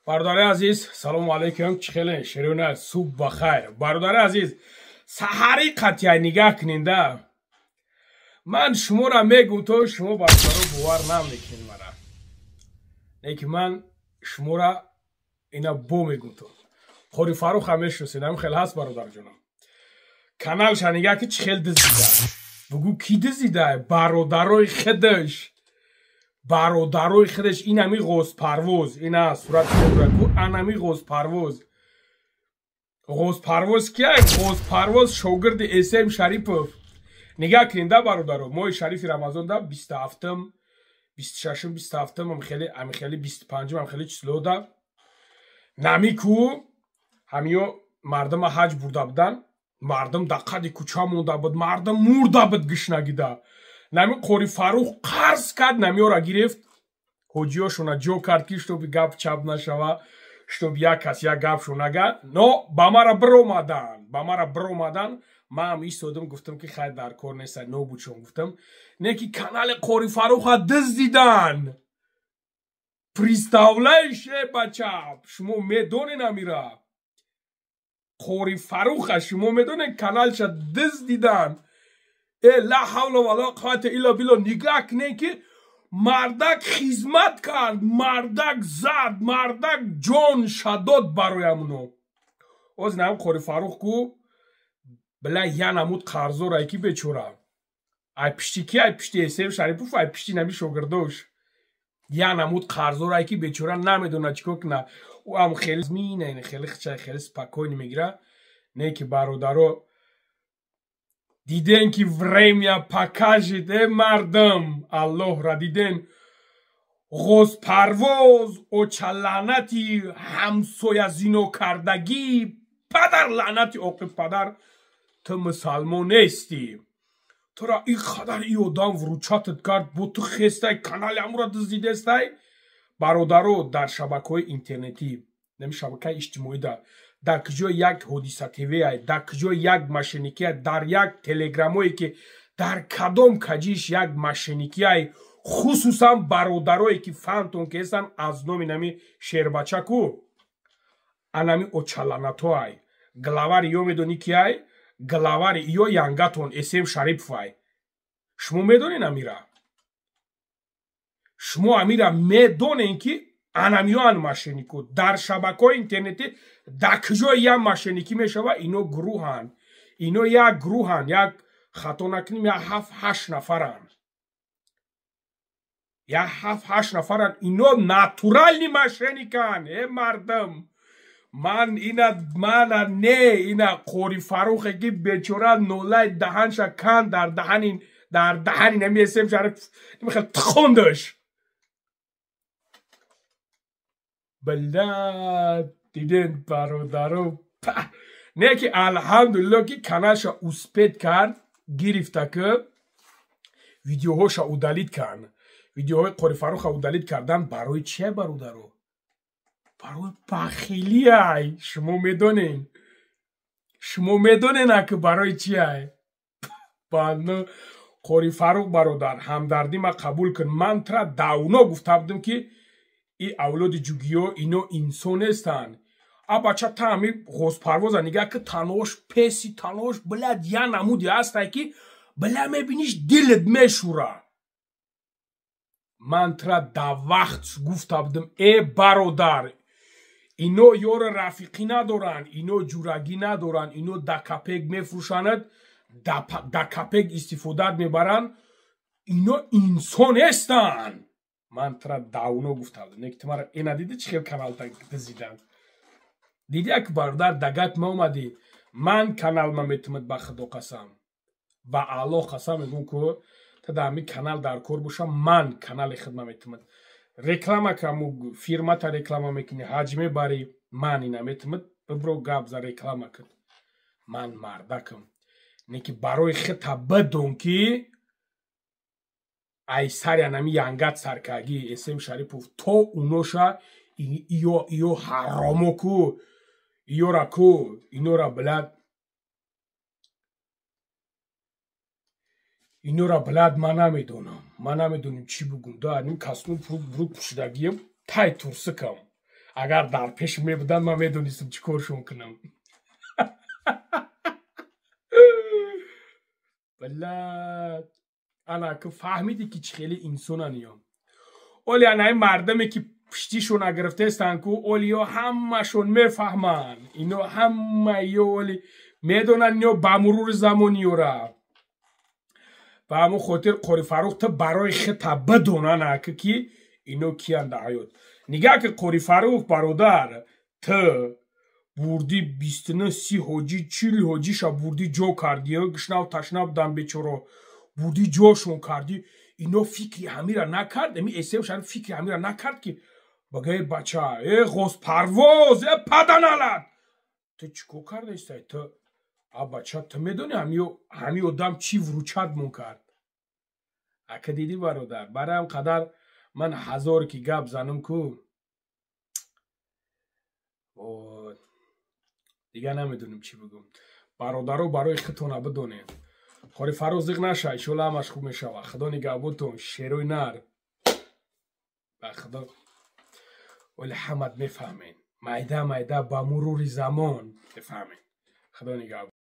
Бародари азиз, салому алайкум, чӣ хеле ширина, субҳ ба хайр. Бародари азиз, саҳари қатъия нигаҳ кунинда. Ман шуморо мегум, то шумо бародаро бовар намекунед мара. Лекин ман шуморо ина бо мегум то. Қори Фарух ҳам мешиносед, ҳам хел ҳаст бародарҷонам. Каналша нигаҳ ки чӣ хел дизида. Бугу ки дизида? Бародарои худаш. Бародарои худаш инами ғозпарвоз, ина сурати ку анами ғозпарвоз. Ғозпарвоз кия? Ғозпарвоз шогирди Эсем Шарипов. Нигаҳ кунинда бародаро, моҳи шарифи Рамазонда 27-м, 26-м, 27-м, ами хеле 25-м, ами хеле числода нами ку ҳамиё мардума ҳаҷ бурда будан, мардум дар қади кӯча монда буд, мардум мурда буд гишнагида. Нами Қори Фарух қарз кард, намиёра гирифт, ҳоҷиёшона ҷо кард, ки чтобы гап чап нашава, чтобы як кас як гапшо нага. Но ба мара биромадан, ба мара биромадан, ман истодам, гуфтам ки хайр, дар кор неста, нобудшон гуфтам. Не ки канали Қори Фаруха дуздидан. Представляешь, э бача, шумо медонед амира? Қори Фаруха шумо медонед каналша дуздидан. Э ла ҳавла вала қуввата илла билла, нигаҳ кунед ки мардак хизмат кард, мардак зад, мардак ҷон шадод барои амуно. Оз нам Қори Фарух ку била я намуд қарзорай ки бечора. Ай пишти ки, ай пишти Эсем Шарипов, ай пишти нами шогирдош. Я намуд қарзорай ки бечора намедонад чӣ кор кунад. Ӯ ҳам хеле мина, хеле хчай, хеле спокойно мегира. Не ки бародаро диден ки время покажет, э мардум, Аллоҳра диден. Ғозпарвоз очалаънати ҳамсоя зинокардагӣ, падар лаънати оқиб падар, ту мусалмон нестӣ. Тура ин қадар и одам вручатат кард, бо ту хестай канали амура дуздидестай. Бародаро, дар шабакаҳои интернетӣ, нами шабакаи иҷтимоида дар куҷои як Ҳодиса ТВ, дар куҷои як мошенникия, дар як телеграмое ки дар кадом каҷиш як мошенникияй, хусусан бародарое ки фаҳмтон ки ҳестанд аз номи нами шербачаку анами очаланатоай. Главари ё медонӣ киай? Главари ё янгатон Эсем Шариповай. Шумо медонед амира? Шумо амира медонед ки анамиёан мошеннику дар шабакаҳои интернетӣ дар куҷои як мошенникӣ мешава, ино гурӯҳанд, ино як гурӯҳанд, як хато накунем, як ҳафт ҳашт нафаранд, як ҳафт ҳашт нафаранд. Ино натуральный мошенниканд. Э мардум, ман ина мана не ина Қори Фарухе ки бечора нолаи даҳанша кан дар даҳани нами Эсем Шариф хел тихондаш. Била диден бародаро, не ки алҳамдулилло ки каналша успеть кард, гирифта ки видеоҳоша удалить кард. Видеоҳои Қори Фаруха удалить кардан барои чия, бародаро? Барои бахилиай. Шумо медонед, шумо медонед ки барои чиай. Бану Қори Фарух бародар, ҳамдардӣ ма қабул кун. Ман тра давно гуфта будам ки и авлоди ҷугиё ино инсон нестанд. А бача, та ҳами ғозпарвоза нигаҳ ки танош песи танош блядь я намуди ҳастай ки бля мебиниш, дилат мешӯра. Ман тра да вақт гуфта будам, э бародар, ино ёри рафиқӣ надоранд, ино ҷурагӣ надоранд, ино да копейка мефурӯшанад, да копейка истифодат мебаранд, ино инсон нестанд. Ман тра давно гуфта будам, не ки ту мара ина диди чӣ хел каналта дизидан. Диди як бародар, дагат ма омадӣ, ман каналма метумад, ба худо қасам, ба Аллоҳ қасам мегӯм ку та дар ҳамин канал дар кор бошам, ман канали хидма метумад. Реклама каму фирмата реклама мекунӣ, ҳаҷ мебарӣ, ман ина метумад, бибро гап за реклама кун. Ман мардакам. Не ки барои хита бидон ки ай сари анами янгат саркагӣ Эсем Шарипов то уноша иё ҳаромо ку иёра ку инора блядь, инора блядь, ман намедонам, ман намедонам чӣ бугум. Да ним костюм брук пӯшидагием, тай турсикам. Агар дар пеш мебуданд, ман медонистам чӣ коршон кунам. Бала ана ки фаҳмидӣ, ки чӣ хеле инсонан ё. Оли анаи мардаме, ки пуштишона гирифтаестанд ку, оли ё ҳамашон мефаҳманд. Ино ҳама ё оли медонанд, ё ба мурури замон ёра. Ба ҳамон хотир, Қори Фаррух, ту барои хита бидонан ака, ки ино киянд дар ҳаёт. Нигаҳ ки, Қори Фаррух бародар, ту бурди 29, 30 ҳоҷӣ, 40 ҳоҷиша бурди ҷо кардӣ, гушнав ташна будан бечоро, бурди ҷошон кардӣ. Ино фикри ҳамира накард, ами эсем шариф фикри ҳамира накард, ки бага: «Э бача, э ғозпарвоз, э паданалат, ту чӣ кор кардаистай ту?» А бача, ту медонӣ, ҳами одам чӣ вручать мон кард? Ака, дидӣ, бародар, барои қадар ман ҳазор ки гап занам ку, дигар намедонем чӣ бигӯм. Бародаро, барои худтона бидонед. Қори Фаррух, зиқ наша, иншоалло ҳамаш хуб мешавад. Худо нигаҳбонтон, шерои нар. Ба худо, оли ҳамат мефаҳмед, майда майда, ба мурури замон мефаҳмед. Худо нигаҳбон.